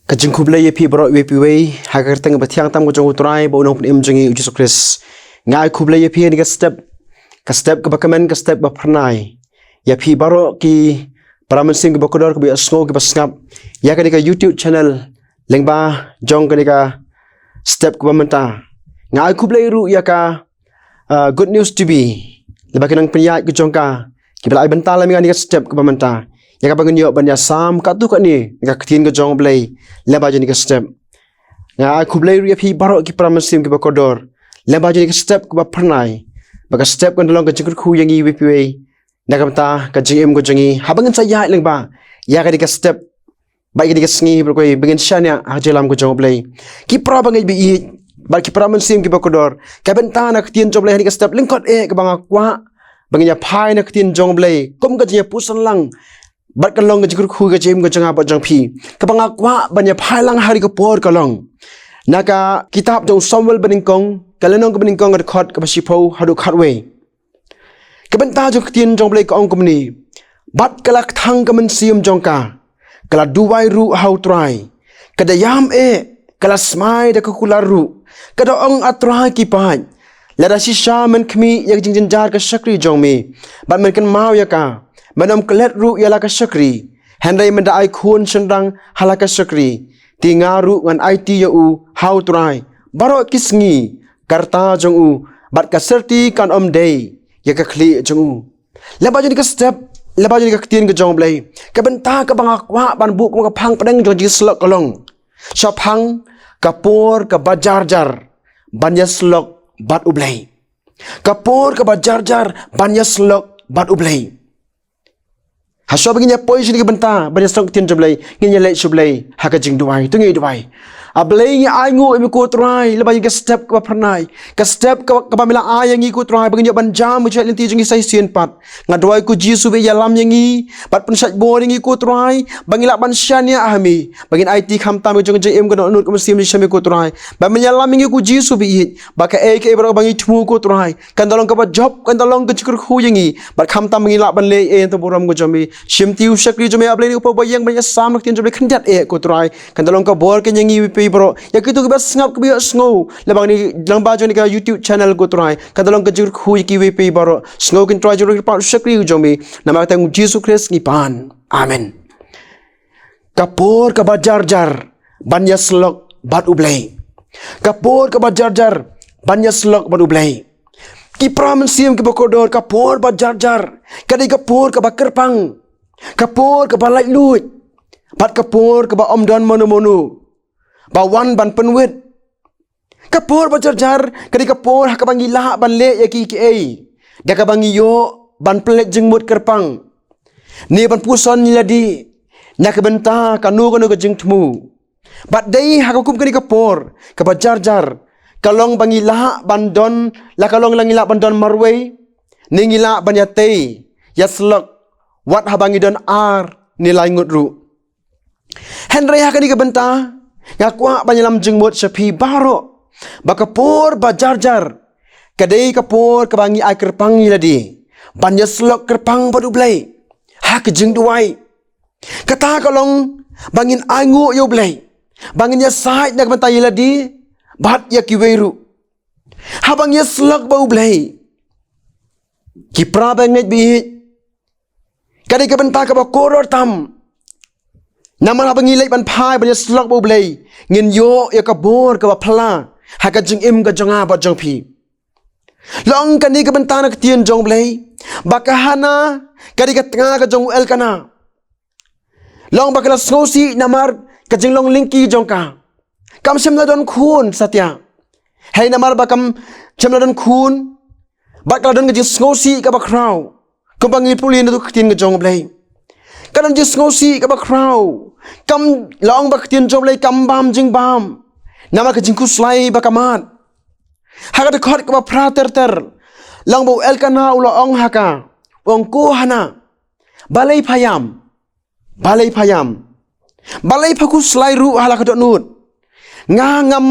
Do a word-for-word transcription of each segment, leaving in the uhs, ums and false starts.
Ka jingkhublei ïa phi baroh, ïa phi wei ha ka kyrteng ba thiang tam ka jong U Trai bad U Nongpynim jong ngi U Jisu Khrist. Nga ai khublei ïa phi ha kane ka step, ka step kaba kmen, ka step ba phyrnai. Ïa phi baroh ki para mynsiem kiba kordor, kiba ïohsngew, kiba sngap ïa kane ka YouTube channel lyngba jong kane ka step kaba mynta. Nga ai khublei ruh ïa ka ah, Good News T V, lyngba ki nongpynïaid ka jong ka, kiba la ai bynta lem ïa kane ka step kaba mynta, ïa kaba ngin ïoh ban ïasam katto katne na ka ktien ka jong U Blei lyngba jong kane ka step. Nga ai khublei ruh ïa phi baroh ki para mynsiem kiba kordor lyngba jong kane ka step kaba phyrnai, ba ka step kan da long ka jingkyrkhu ïa ngi iwei pa iwei na ka bynta ka jingim ka jong ngi, haba ngin sa ïaid lyngba ïa kane ka step, bad ïa kane ka sngi baroh kawei ba ngin shaniah ha ka jingïalam ka jong U Blei. Ki para bangeit ba ïeit bad ki para mynsiem kiba kordor, ka bynta na ka ktien jong U Blei ha kane ka step lyngkot eh kaba nga kwah ba ngin ïaphai na ka ktien jong U Blei kum ka jingïapyrshang lang, bad kan long ka jingkyrkhu ka jingim ka jong nga bad jong phi, kaba nga kwah ban ïaphai lang ha kane ka por ka long na ka kitab jong u Samuel banyngkong, ka lynnong kaba nyngkong, ka dkhot kaba shiphew haduh khatwei. Ka bynta jong ka ktien jong U Blei ka ong kumne: Bad ka la kthang ka mynsiem jong ka, ka la duwai ruh ha U Trai, ka da ïam eh, ka la smai da ka kular ruh, ka da ong: A Trai ki paid, lada shisha men khmih ïa ka jingjynjar ka shakri jong me, bad men kynmaw ïa ka, men ym klet ruh ïa la ka shakri, hynrei men da ai khun shynrang ha la ka shakri, te nga ruh ngan aiti ïa u ha U Trai baroh ki sngi ka rta jong u, bad ka syrti kan ym dei ïa ka khlieh jong u. Lyngba jong kane ka step, lyngba jong kane ka ktien ka jong U Blei, ka bynta kaba nga kwah ban buh kum ka phang pdeng jong ka jingsyllok ka long shaphang ka por kaba jar jar ban ïasyllok bad U Blei. Ka por kaba jar jar ban ïasyllok bad U Blei. Hashwa ba ngin ïa poi sha kane ka bynta ban ïasnoh ka ktien jong U Blei, ngin ïa leit sha U Blei ha ka jingduwai. To ngin ïa duwai. A Blei, ngi ainguh ïa me ko Trai lyngba jong ka step kaba phyrnai, ka step kaba, kaba me la ai ïa ngi ko Trai, ba ngin ïoh ban jam ha ka jingïaid lynti jong ngi sa shisien pat. Nga duwai ko Jisu ba ïalam ïa ngi bad pynshait bor ïa ngi ko Trai, ba ngin lah ban shaniah ha me, ba ngin aiti khamtam ïa ka jong ka jingim, ka dohnud, ka mynsiem sha me ko Trai, ba men ïalam ïa ngi ko Jisu ba ïeit, ba kaei kaei baroh kaba ngi thmu ko Trai, kan da long kaba jop, kan da long ka jingkyrkhu ïa ngi, bad khamtam ba ngin lah ban leh ïa ka burom ka jong me. Shim te u shakri jong me A Blei, upa uba ïeng ban ïasam na ka ktien jong U Blei khyndiat eh ko Trai, kan da long ka bor ka ïa ngi iwei pa iwei baroh, ïa kito kiba sngap, kiba ïohsngew lyngba kane, lyngba jong kane ka YouTube channel ko Trai, kan da long ka jingkyrkhu ïa kiwei pa iwei baroh. Sngew ko Trai jong u, kyrpad, u shakri u jong me, namar ka kyrteng U Jisu Khrist ngi pan. Amen. Ka por kaba jar jar ban ïasyllok bad U Blei. Ka por kaba jar jar ban ïasyllok bad U Blei. Ki para mynsiem kiba kordor, ka por ba jar jar ka dei ka por kaba kyrpang, ka por kaba laitluid, bad ka por kaba ym don mano mano ba wan ban pynwit. Ka por ba jar jar ka dei ka por ha kaba ngi lah ban leh ïa kiei kiei da kaba ngi ïoh ban pynleit jingmut kyrpang, ne ban puson ïa lade na ka bynta kano kano ka jingthmu. Bad dei ha kaba kum kane ka por kaba jar jar, ka long ba ngi lah ban don, la ka long la ngi lah ban don marwei, ne ngi lah ban ïatei ïasyllok wat haba ngi don ar ne lai ngut ruh. Hynrei ha kane ka bynta nga kwah ban ïalam jingmut sha phi baroh ba ka por ba jar jar ka dei ka por kaba ngi ai kyrpang ïa lade, ban ïasyllok kyrpang bad U Blei ha ka jingduwai. Kata ka long ba ngin ainguh ïa U Blei, ba ngin ïasaid na ka bynta ïa lade bad ïa kiwei ruh. Haba ngi ïasyllok bad U Blei, ki para bangeit ba ïeit, ka dei ka bynta kaba kordor tam. Namar haba ngi leit ban phai ban ïasyllok bad U Blei, ngin ïoh ïa ka bor kaba phylla ha ka jingim ka jong nga bad jong phi. La ong kane ka bynta na ka ktien jong U Blei ba ka Hana ka dei ka tnga ka jong u Elkana. La ong ba ka la sngewsih namar ka jinglong lyngkhi jong ka. Kam shym la don khun satia. Hei namar ba kam shym la don khun, bad ka la don ka jingsngewsih kaba khraw. Kumba ngi pule na ka ktien ka jong U Blei, ka don jingsngewsih kaba khraw. Kam, la ong ba ka ktien jong U Blei kam bam jingbam namar ka jingkhuslai ba ka mad. Ha ka dkhot kaba phra ter ter, la ong ba u Elkana u la ong ha ka, u ong: Ko Hana, balei pha ïam? Balei pha ïam? Balei pha khuslai ruh ha la ka dohnud? Nga ngam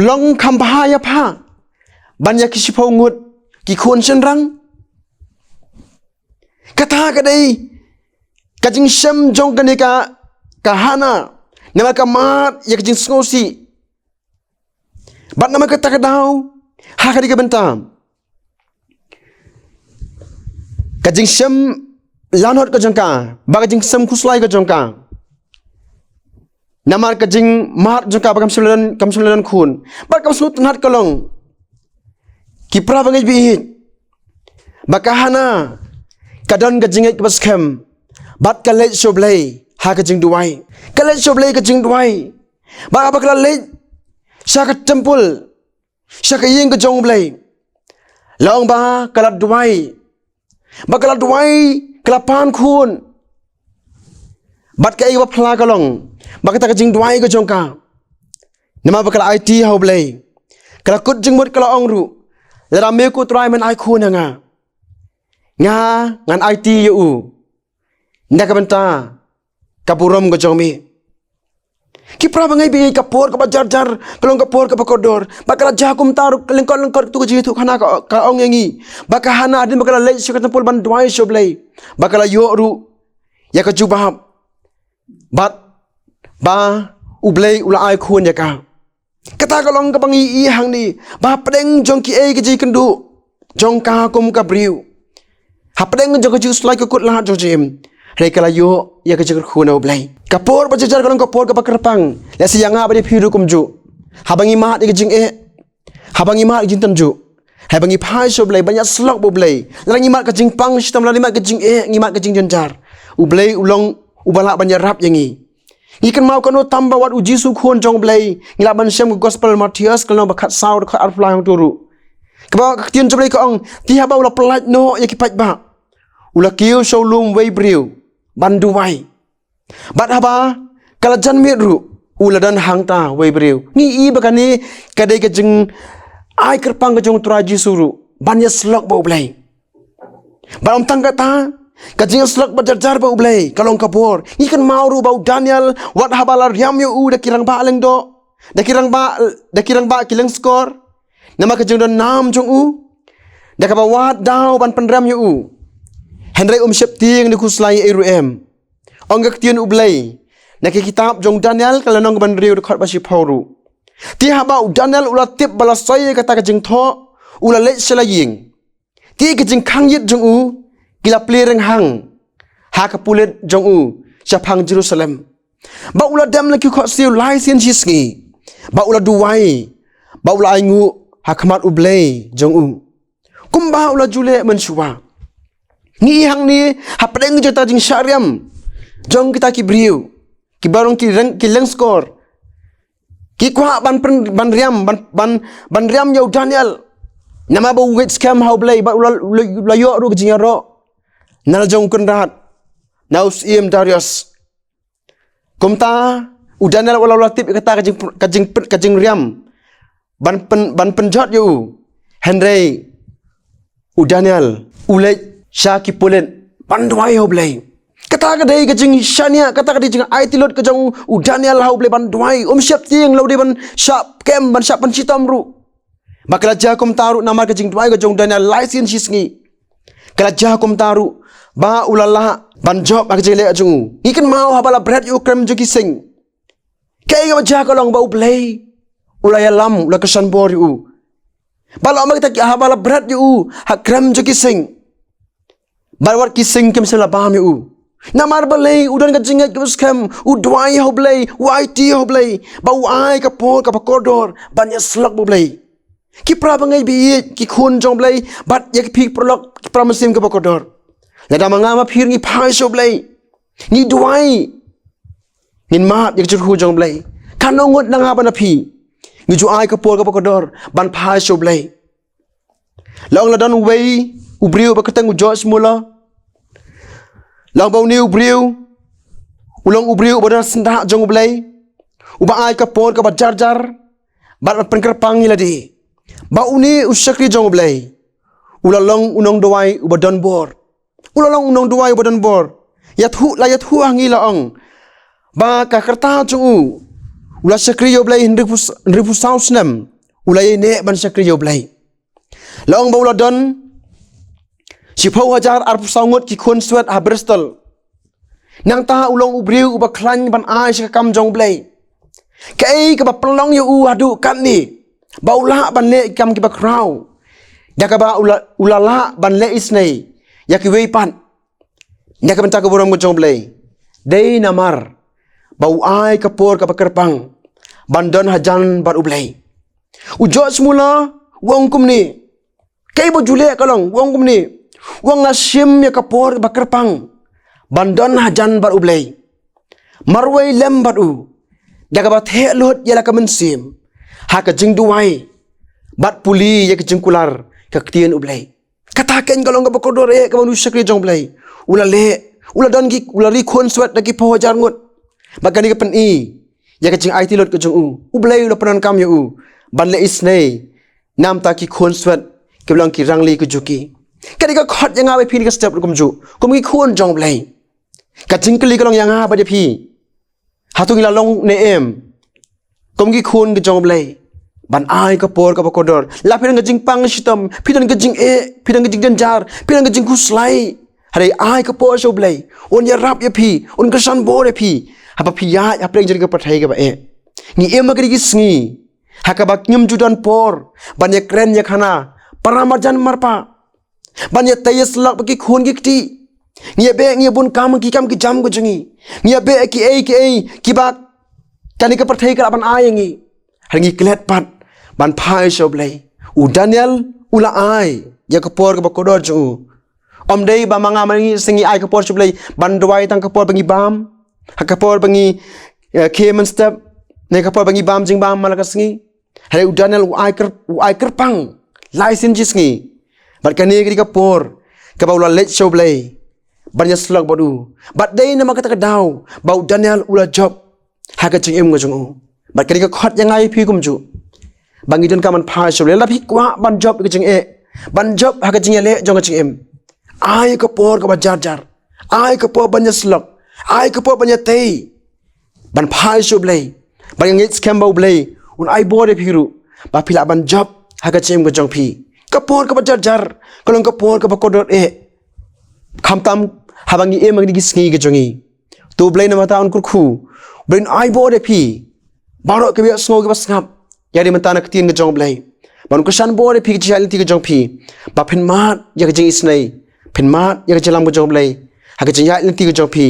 long kham bha ïa pha ban ïa ki shiphew ngut ki khun shynrang? Kata ka dei ka jingshem jong kane ka, ka Hana, Namar ka mad ïa ka jingsngewsih. Bad namar kata ka daw, ha kane ka bynta, ka jingshem lanot ka jong ka, bad ka jingshem khuslai ka jong ka. Namar ka jingmad jong ka ba kam shym la don, kam shym la don khun. Bad kaba sngewtynnat ka long, ki para bangeit baieit, ba ka Hana ka don ka jingngeit kaba skhem. Bad ka leit sha U Blei ha ka jingduwai. Ka leit sha U Blei ka jingduwai. Bad haba ka la leit sha ka temple, sha ka ïing ka jong U Blei, la ong ba ka la duwai. Ba ka la duwai, ka la pan khun. Bad kaei kaba phylla ka long, ba kata ka jingduwai ka jong ka, namar ba ka la aiti ha U Blei, ka la kut jingmut, ka la ong ruh, lada me ko Trai men ai khun ha nga, nga ngan aiti ïa u na ka bynta ka burom ka jong me. Ki para bangeit baieit, ka por kaba jar jar ka long ka por kaba kordor. Ba ka la jia kumta ruh, ka lyngkot lyngkot katto ka jingïathuhkhana ka, ka ong ïa ngi ba ka Hana, hadien ba ka la leit sha ka temple ban duwai sha U Blei, ba ka la ïoh ruh ïa ka jubab. Bad ba U Blei u la ai khun ïa ka. Kata ka long kaba ngi i hangne, ba hapdeng jong kiei ki jingkynduh jong ka kum ka briew, hapdeng jong ka jingkhuslai ka kut lad jong ka jingim, hynrei ka la ïoh ïa ka jingkyrkhu na U Blei. Ka por ba jar jar ka long ka por kaba kyrpang. Lehse ïa nga bad ïa phi ruh kumjuh, haba ngi mad ïa ka jingeh, haba ngi mad ïa ka jingtynjuh, haba ngi phai sha U Blei ban ïasyllok bad U Blei, lada ngi mad ka jingpang shitom, lada ngi mad ka jingeh, ngi mad ka jingjynjar, U Blei u long uba lah ban ïarap ïa ngi. Ngi kynmaw katno tam ba wat U Jisu, Khun jong U Blei, ngi lah ban shem ka Gospel Mathaios ka lynnong ba khatsaw, dkhot arphew lai hangto ruh, kaba ka ktien jong U Blei ka ong, te haba u la pyllait noh ïa ki paidbah, u la kiew sha u lum wei briew ban duwai. Bad haba ka la jan miet ruh, u la don hangta wei briew. Ngi i ba kane ka dei ka jingai kyrpang ka jong U Trai Jisu ruh ban ïasyllok bad U Blei. Bad ym tang kata, ka jingïasyllok ba jar jar bad U Blei ka long ka bor. Ngi kynmaw ruh ba u Daniel, wat haba la riam ïa u da ki rangbah lyngdoh, da ki rangbah, da ki rangbah ki lyngskor, namar ka jingdon nam jong u, da kaba wad daw ban pynriam ïa u, hynrei um sheptieng ne khuslai ei ruh em. Ong ka ktien U Blei na ka kitab jong u Daniel ka lynnong kaba hynriew, dkhot ba shiphew ruh, te haba u Daniel u la tip ba la soi ïa kata ka jingthoh, u la leit sha la ïing. Te ki jingkhang ïit jong u ki la plie rynghang ha ka pulit jong u shaphang Jerusalem. Ba u la dem la ki khohsiew lai sien shi sngi, ba u la duwai, ba u la ainguh ha khmat U Blei jong u, kumba u la ju leh mynshuwa. Ngi i hangne, hapdeng jong kata jingshah riam jong kita ki briew, kiba long ki reng, ki lyngskor, ki kwah ban pyn, ban riam, ban, ban, ban riam ïa u Daniel, namar ba u ngeit skhem ha U Blei, bad u la, u la, u la ïoh ruh ka jingïaroh na la jong u kynrad, na u syiem Darius. Kumta u Daniel, wat la u la tip ïa kata ka jing, ka jing, ka jingriam ban pyn, ban pynjot ïa u, hynrei u Daniel u leit sha ki pulit ban duwai ha U Blei. Kata ka dei ka jingshaniah, kata ka dei ka jingaiti lut ka jong u Daniel ha U Blei ban duwai. Um sheptieng la u dei ban shah kem, ban shah pynshitom ruh. Ba ka la jia kumta ruh namar ka jingduwai ka jong u Daniel lai sien shi sngi. Ka la jia kumta ruh ba u la lah ban jop ha ka jingleh jong u. Ngi kynmaw haba la bret ïa u ha krem jong ki sing, kaei kaba jia ka long ba U Blei u la ïalam, u la kyrshan bor ïa u. Ba la ong ba kita ki, haba la bret ïa u ha krem jong ki sing, bad wat ki sing kim shym la bam ïa u. Namar balei? U don ka jingngeit kaba skhem, u duwai ha U Blei, u aiti ha U Blei, ba u ai ka por kaba kordor ban ïasyllok bad U Blei. Ki para bangeit baieit, ki khun jong U Blei, bad ïa phi ki paralok, ki para mynsiem kiba kordor, lada ma nga ma phi ngi phai sha U Blei, ngi duwai, ngin mad ïa ka jingkyrkhu jong U Blei, katno ngut na nga bad na phi ngi ju ai ka por kaba kordor ban phai sha U Blei. La ong la don uwei u briew ba kyrteng u George Muller. La ong ba une u briew u long u briew uba don syndah jong U Blei, uba ai ka por kaba jar jar bad ban pynkyrpang ïa lade. Ba une u shakri jong U Blei u la long u nongduwai uba don bor. U la long u nongduwai uba don bor. Ïathuh, la ïathuh ha ngi, la ong ba ka rta jong u, u la shakri ïa U Blei hynriewphew, hynriewphew saw snem. U la ïaineh ban shakri ïa U Blei. La ong ba u la don shiphew hajar arphew saw ngut ki khun swet ha Bristol. Nangta u long u briew uba khlaiñ ban ai sha ka kam jong U Blei. Kaei kaba pynlong ïa u haduh katne ba u lah ban leh ki kam kiba khraw, da kaba u la, u la lah ban leh isynei ïa kiwei pat na ka bynta ka burom ka jong U Blei? Dei namar ba u ai ka por kaba kyrpang ban don hajan bad U Blei. U George Muller u ong kumne, kaei ba u ju leh ka long, u ong kumne, u ong, nga shim ïa ka por ba kyrpang ban don hajan bad U Blei, marwei lem bad u, da kaba theh lut ïa la ka mynsiem ha ka jingduwai bad pule ïa ka jingkular ka ktien U Blei. Kata keiñ ka long kaba kordor eh kaba u shakri jong U Blei u la leh. U la don ki, u la ri khun swet da ki phew hajar ngut. Bad kane ka pyni ïa ka jingaiti lut ka jong u. U Blei u la pyndonkam ïa u ban leh isynei namar ki khun swet kiba long ki rangli ka jong ki. Kane ka khot ïa nga bad phi kane ka step ruh kumjuh, kum ki khun jong U Blei. Ka jingkylli ka long ïa nga bad ïa phi, hato ngi la long ne em kum ki khun ka jong U Blei ban ai ka por kaba kordor? La phi don ka jingpang shitom, phi don ka jingeh, phi don ka jingjynjar, phi don ka jingkhuslai, hynrei ai ka por sha U Blei. Un ïarap ïa phi, un kyrshan bor ïa phi haba phi ïaid hapdeng jong ka pyrthei kaba eh. Ngi im ha kine ki sngi ha kaba ngim ju don por ban ïakren ïakhana, para marjan marpa, ban ïatei ïasyllok bad ki khun ki kti. Ngi ïabeh, ngi ïabun kam, ki kam ki jam ka jong ngi. Ngi ïabeh kiei kiei kiba kane ka pyrthei ka lah ban ai ïa ngi. Hynrei ngi klet pat ban phai sha U Blei. U Daniel u la ai ïa ka por kaba kordor jong u. Ym dei ba ma nga ma ngi sa ngi ai ka por sha U Blei ban duwai tang ka por ba ngi bam, ha ka por ba ngi, eh, khie mynstep, ne ka por ba ngi bam jingbam man la ka sngi. Hynrei u Daniel u ai kyr-, u ai kyrpang lai sien shi sngi. Bad kane ka dei ka por kaba u la leit sha U Blei ban ïasyllok bad u. Bad dei namar kata ka daw ba u Daniel u la jop ha ka jingim ka jong u. Bad kane ka khot ïa nga ïa phi kumjuh, ba ngi donkam ban phai sha U Blei. Lada phi kwah ban jop ha ka jingeh, ban jop ha ka jingïaleh jong ka jingim, ai ka por kaba jar jar. Ai ka por ban ïasyllok, ai ka por ban ïatei, ban phai sha U Blei, ban ngeit skhem ba U Blei un ai bor ïa phi ruh ba phi lah ban jop ha ka jingim ka jong phi. Ka por kaba jar jar ka long ka por kaba kordor eh, khamtam haba ngi im ha kine ki sngi ka jong ngi. To U Blei na mynta un kyrkhu, U Blei un ai bor ïa phi baroh kiba ïohsngew, kiba sngap ïa kane mynta na ka ktien ka jong U Blei. Ban kyrshan bor ïa phi ha ka jingïaid lynti ka jong phi, ba phin mad ïa ka jingisynei, phin mad ïa ka jinglam ka jong U Blei ha ka jingïaid lynti ka jong phi.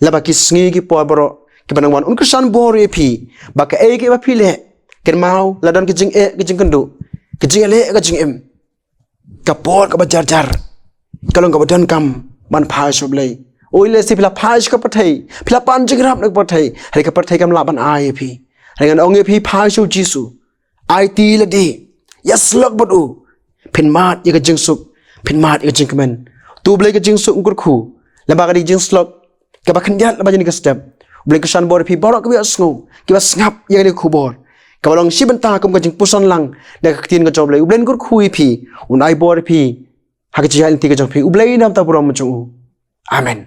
Lyngba ki sngi ki por baroh kiba nang wan, un kyrshan bor ïa phi ba kaei kaei ba phi leh, kynmaw, la don ka jingeh, ka jingkynduh, ka jingïaleh, ka jingim, ka por kaba jar jar ka long kaba donkam ban phai sha U Blei. Oi, lehse phi la phai sha ka pyrthei, phi la pan jingïarap na ka pyrthei, hynrei ka pyrthei kam lah ban ai ïa phi. Hynrei ngan ong ïa phi, phai sha U Jisu, aiti lade, ïasyllok bad u, phin mad ïa ka jingsuk, phin mad ïa ka jingkmen. To U Blei ka jingsuk un kyrkhu lyngba kane ka jingsyllok kaba khyndiat lyngba kane ka step. U Blei kyrshan bor ïa phi baroh kiba ïohsngew, kiba sngap ïa kane ka khubor, kaba long shi bynta kum ka jingpuson lang na ka ktien ka jong U Blei. U Blei un kyrkhu ïa phi, un ai bor ïa phi ha ka jingïaid lynti ka jong phi. U Blei na bynta burom jong u. Amen.